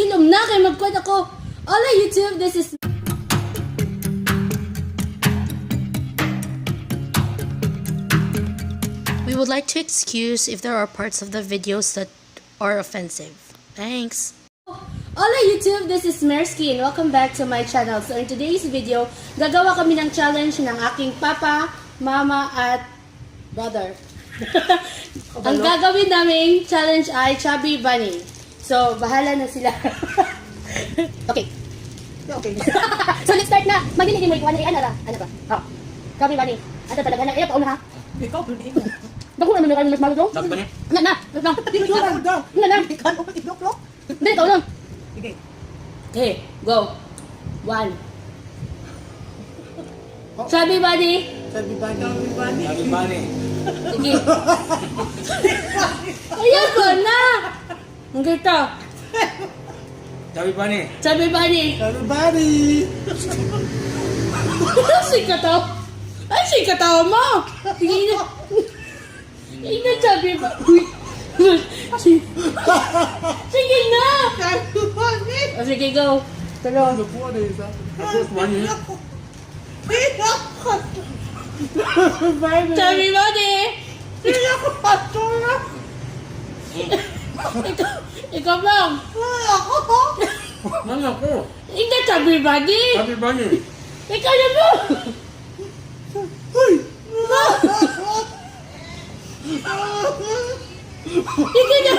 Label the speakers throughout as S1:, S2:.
S1: Hilom na kay magkwet ako. Hola, YouTube, this is We would like to excuse if there are parts of the videos that are offensive. Thanks. Hola, YouTube! This is Mersky and welcome back to my channel. So in today's video, gagawa kami ng challenge ng aking papa, mama, at brother. Ang gagawin naming challenge ay Chubby Bunny. So, bahala na sila. Okay.
S2: Okay.
S1: So let's start na. Magdili mo ikuan ay ana ra. Ano ba? Oh. Chubby Bunny. Ato talaga na. Ayaw pa una ha.
S2: Ikaw, dun imo.
S1: Dako naman na kami mas malo.
S3: Sabi ba niya?
S1: Na na. Na. Na na.
S2: Ikaw, ano ba lo?
S1: Dili ka una.
S2: Sige.
S1: Okay, go. One. Chubby Bunny.
S2: Sabi ba ni Bani?
S3: Sabi ba niya?
S1: Sige. Ayan ba na? Ang ganda.
S3: Sabi ba niya?
S1: Chubby Bunny.
S2: Sabi Bani.
S1: Sikataw. Ay, sikataw mo. Sige na. Sige na, Chubby Bunny. Uy. Sige na.
S2: Sabi Bani.
S1: O, sige, go. Tulo.
S3: Tapos ba niya?
S1: Chubby Bunny. Ikaw, ikaw bang?
S3: Ano ako?
S1: Hindi, Chubby Bunny.
S3: Sabi ba niya?
S1: Ikaw na mo. Sige na.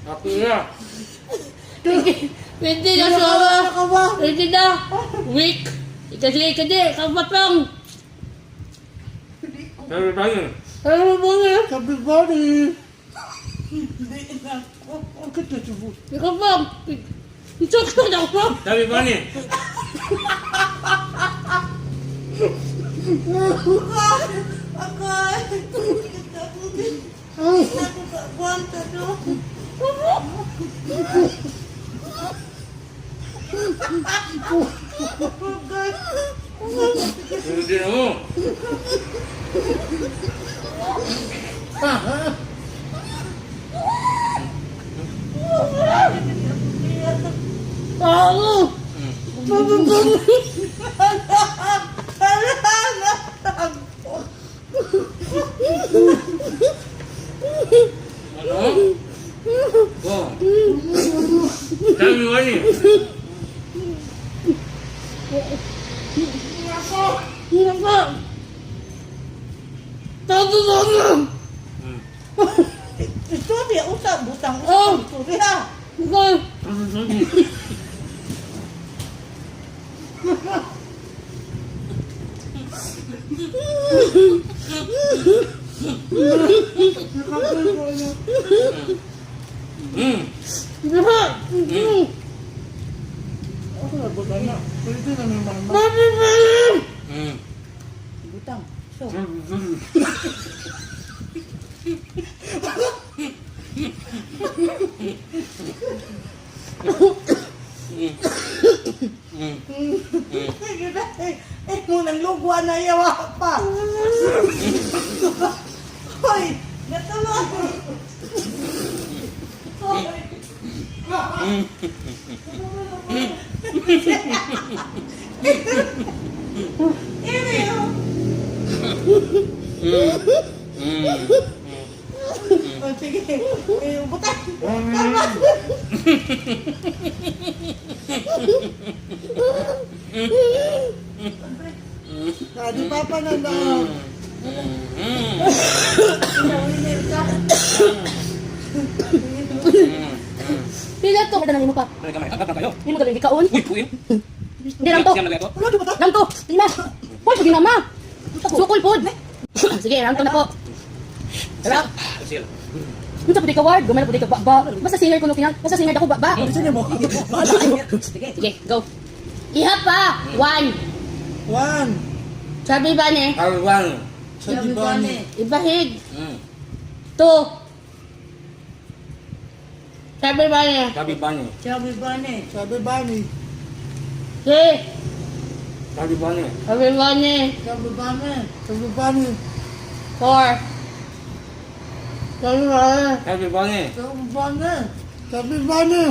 S3: Ako na.
S1: Sige. Hindi na sama. Hindi na. Weak. Ikaw sige, ikaw di. Ikaw patong.
S3: Sabi ba niya?
S1: Ano mo nga?
S2: Sabi Bani.
S1: Ikaw bang? Itsok na ako.
S3: Sabi ba niya? Hindi na mo.
S1: Ako.
S3: Ano? Go. Sabi ba niya?
S1: Ako. Tato na.
S2: Istorya, usap, butang,
S1: Oh.
S2: usap, istorya.
S1: Ikaw.
S2: Ako na butang na. Pwede na ni mama. Butang. So. Eh, mo nang lugwa na yawa pa. Hoy, natulo. Hoy. Ini oh. Oh, sige. Eh, butang. Tama. Di papa na na.
S1: Pila to. Kada nang imo pa. Hindi mo galing gikaon.
S3: Uy, puin.
S1: Hindi lang to.
S3: Siyam na gato.
S2: Wala di ba ta?
S1: Lang to. Lima. Hoy, pag ma. Sukol pod. Sige, round to na po. Tara.
S3: Sil.
S1: Unsa pud ka ward, gumala pud ka ba. ba. Basta singer kuno kinang. Basta singer dako ba ba.
S2: Sige mo. Sige.
S1: Sige, go. Iha pa. One.
S2: One.
S1: Sabi ba ni?
S3: Sabi ba niya?
S2: Sabi ba ni?
S1: Ibahig.
S3: Mm.
S1: Two. Chubby Bunny.
S3: Chubby Bunny.
S4: Chubby Bunny.
S2: Chubby Bunny.
S1: Three.
S3: Chubby Bunny.
S1: Chubby Bunny.
S2: Chubby Bunny. Chubby Bunny.
S1: Four. Chubby Bunny.
S3: Chubby Bunny.
S2: Chubby Bunny. Chubby Bunny.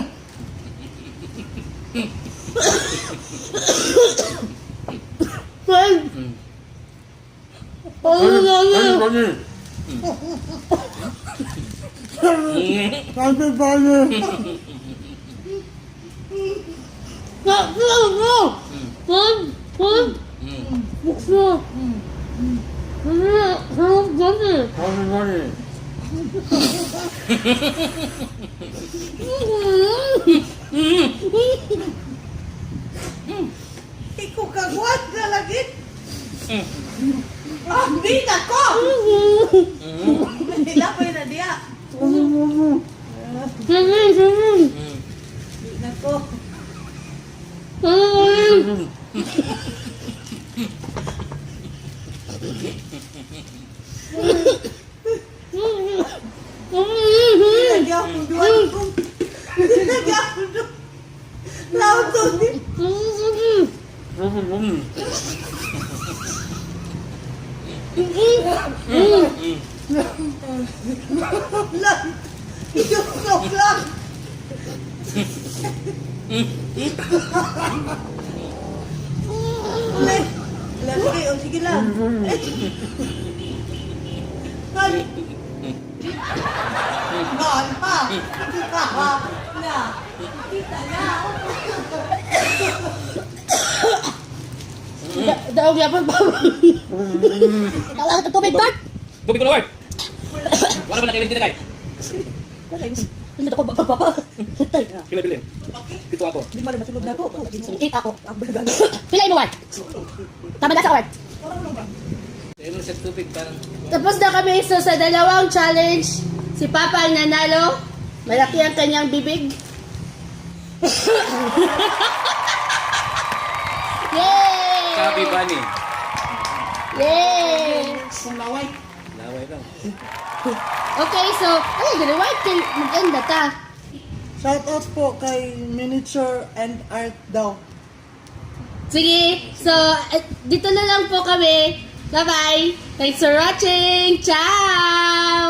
S1: Five. Chubby
S3: Chubby
S1: Bunny.
S3: Bunny.
S2: Chubby Bunny.
S1: No, no, no. One, one. Six. Chubby Bunny.
S3: Chubby Bunny.
S4: Ikaw kagwat na lagi. Ah, di na ko! Hilapay na diya.
S1: Seven, seven.
S4: Di na ko.
S1: Chubby Bunny.
S4: Di na gyapon duha ko. Di na gyapon duha. Laot to di.
S3: Chubby Bunny.
S4: Lang. Iyusok lang. Ule. Wala, sige, oh, sige lang. Ay. Mahal pa. Na. Kita na.
S1: Daog yapon pa. Tawag ka tubig, Bart.
S3: Tubig ko na, Ward. Wala ba nakilig dito kay?
S1: Hindi ako ba ba ba.
S3: Pila pila. Dito ako.
S4: Di man matulog na ko.
S1: Eight ako. Pila mo, Ward? Tama na sa Ward.
S3: Ayun sa tubig parang
S1: Tapos na kami, so sa dalawang challenge, si Papa ang nanalo. Malaki ang kanyang bibig. Yay!
S3: Chubby Bunny.
S1: Yay!
S2: Kung laway.
S3: Laway lang.
S1: Okay, so, ay, ganun, why can mag-end na ta?
S2: Shout out po kay Miniature and Art daw.
S1: Sige, so, eh, dito na lang po kami. Bye-bye! Thanks for watching! Ciao!